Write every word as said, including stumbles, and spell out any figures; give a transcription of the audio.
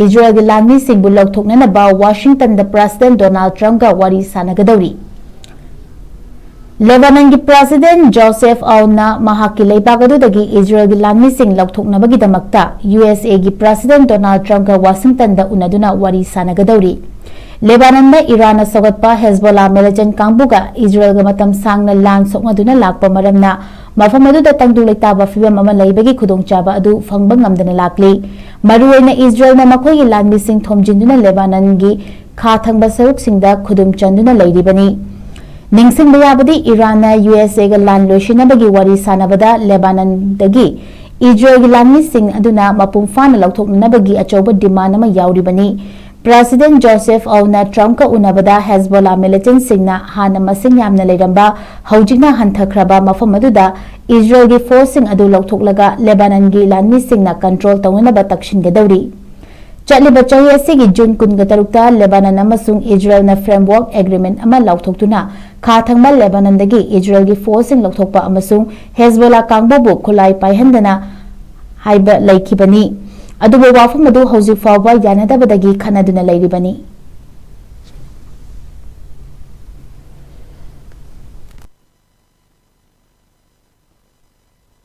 ꯏꯖꯔꯦꯜꯒꯤ ꯂꯥꯟꯃꯤꯁꯤꯡꯕꯨ ꯂꯧꯊꯣꯛꯅꯅꯕ ꯋꯥꯁꯤꯡꯇꯟꯗ president Donald ꯇ꯭ꯔꯝꯞꯀ ꯋꯥꯔꯤ ꯁꯥꯟꯅꯒꯗꯧꯔꯤ꯫ ꯂꯦꯕꯥꯅꯟꯒꯤ president Joseph ꯑꯥꯎꯟꯅ ꯃꯍꯥꯛꯀꯤ ꯂꯩꯕꯥꯛ ꯑꯗꯨꯗꯒꯤ ꯏꯖꯔꯦꯜꯒꯤ ꯂꯥꯟꯃꯤꯁꯤꯡ ꯂꯧꯊꯣꯛꯅꯕꯒꯤꯗꯃꯛꯇ ꯌꯨ ꯑꯦꯁ ꯑꯦꯒꯤ ꯄ꯭ꯔꯦꯁꯤꯗꯦꯟꯠ ꯗꯣꯅꯥꯜꯗ ꯇ꯭ꯔꯝꯞꯀ ꯋꯥꯁꯤꯡꯇꯟꯗ ꯎꯅꯗꯨꯅ ꯋꯥꯔꯤ ꯁꯥꯟꯅꯒꯗꯧꯔꯤ꯫ ꯂꯦꯕꯥꯅꯟꯗ ꯏꯔꯥꯟꯅ ꯁꯧꯒꯠꯄ ꯍꯦꯖꯕꯣꯂꯥ ꯃꯤꯂꯤꯇꯦꯟꯠ ꯀꯥꯡꯕꯨꯒ ꯏꯖꯔꯦꯜꯒ ꯃꯇꯝ ꯁꯥꯡꯅ ꯂꯥꯟ ꯁꯣꯛꯅꯗꯨꯅ ꯂꯥꯛꯄ ꯃꯔꯝꯅ ꯃꯐꯝ ꯑꯗꯨꯗ ꯇꯪꯗꯨ ꯂꯩꯇꯥꯕ ꯐꯤꯚꯝ ꯑꯃ ꯂꯩꯕꯒꯤ ꯈꯨꯗꯣꯡꯆꯥꯕ ꯑꯗꯨ ꯐꯪꯕ ꯉꯝꯗꯅ ꯂꯥꯛꯂꯤ꯫ ꯃꯔꯨꯑꯣꯏꯅ ꯏꯖꯔꯦꯜꯅ ꯃꯈꯣꯏꯒꯤ ꯂꯥꯟꯃꯤꯁꯤꯡ ꯊꯣꯝꯖꯤꯟꯗꯨꯅ ꯂꯦꯕꯥꯅꯟꯒꯤ ꯈꯥ ꯊꯪꯕ ꯁꯔꯨꯛꯁꯤꯡꯗ ꯈꯨꯗꯨꯝ ꯆꯟꯗꯨꯅ ꯂꯩꯔꯤꯕꯅꯤ꯫ ꯅꯤꯡꯁꯤꯡꯕ ꯌꯥꯕꯗꯤ, ꯏꯔꯥꯟꯅ ꯌꯨ ꯑꯦꯁ ꯑꯦꯒ ꯂꯥꯟ ꯂꯣꯏꯁꯤꯟꯅꯕꯒꯤ ꯋꯥꯔꯤ ꯁꯥꯟꯅꯕꯗ ꯂꯦꯕꯥꯅꯟꯗꯒꯤ ꯏꯖꯔꯦꯜꯒꯤ ꯂꯥꯟꯃꯤꯁꯤꯡ ꯑꯗꯨꯅ ꯃꯄꯨꯡ ꯐꯥꯅ ꯂꯧꯊꯣꯛꯅꯅꯕꯒꯤ ꯑꯆꯧꯕ ꯗꯤꯃꯥꯟ ꯑꯃ ꯌꯥꯎꯔꯤꯕꯅꯤ꯫ ꯄ꯭ꯔꯦꯁꯤꯗꯦꯟꯠ ꯖꯣꯁꯦꯐ ꯑꯥꯎꯟꯅ ꯇ꯭ꯔꯝꯞꯀ ꯎꯅꯕꯗ ꯍꯦꯖꯕꯣꯂꯥ ꯃꯤꯂꯤꯇꯦꯟꯠꯁꯤꯡꯅ ꯍꯥꯟꯅ ꯃꯁꯤꯡ ꯌꯥꯝꯅ ꯂꯩꯔꯝꯕ, ꯍꯧꯖꯤꯛꯅ ꯍꯟꯊꯈ꯭ꯔꯕ ꯃꯐꯝ ꯑꯗꯨꯗ ꯏꯖꯔꯦꯜꯒꯤ ꯐꯣꯔꯁꯁꯤꯡ ꯑꯗꯨ ꯂꯧꯊꯣꯛꯂꯒ ꯂꯦꯕꯥꯅꯟꯒꯤ ꯂꯥꯟꯃꯤꯁꯤꯡꯅ ꯀꯟꯇ꯭ꯔꯣꯜ ꯇꯧꯅꯅꯕ ꯇꯛꯁꯤꯟꯒꯗꯧꯔꯤ꯫ ꯆꯠꯂꯤꯕ ꯆꯍꯤ ꯑꯁꯤꯒꯤ ꯖꯨꯟ ꯀꯨꯟꯒ ꯇꯔꯨꯛꯇ ꯂꯦꯕꯥꯅꯟ ꯑꯃꯁꯨꯡ ꯏꯖꯔꯦꯜꯅ ꯐ꯭ꯔꯦꯝꯋꯥꯔꯛ ꯑꯦꯒ꯭ꯔꯤꯃꯦꯟꯠ ꯑꯃ ꯂꯥꯎꯊꯣꯛꯇꯨꯅ ꯈꯥ ꯊꯪꯕ ꯂꯦꯕꯥꯅꯟꯗꯒꯤ ꯏꯖꯔꯦꯜꯒꯤ ꯐꯣꯔꯁꯁꯤꯡ ꯂꯧꯊꯣꯛꯄ ꯑꯃꯁꯨꯡ ꯍꯦꯖꯕꯣꯂꯥ ꯀꯥꯡꯕꯨꯕꯨ ꯈꯨꯠꯂꯥꯏ ꯄꯥꯏꯍꯟꯗꯅ ꯍꯥꯏꯕ ꯂꯩꯈꯤꯕꯅꯤ꯫ ꯑꯗꯨꯕꯨ ꯋꯥꯐꯝ ꯑꯗꯨ ꯍꯧꯖꯤꯛ ꯐꯥꯎꯕ ꯌꯥꯅꯗꯕꯗꯒꯤ ꯈꯟꯅꯗꯨꯅ ꯂꯩꯔꯤꯕꯅꯤ꯫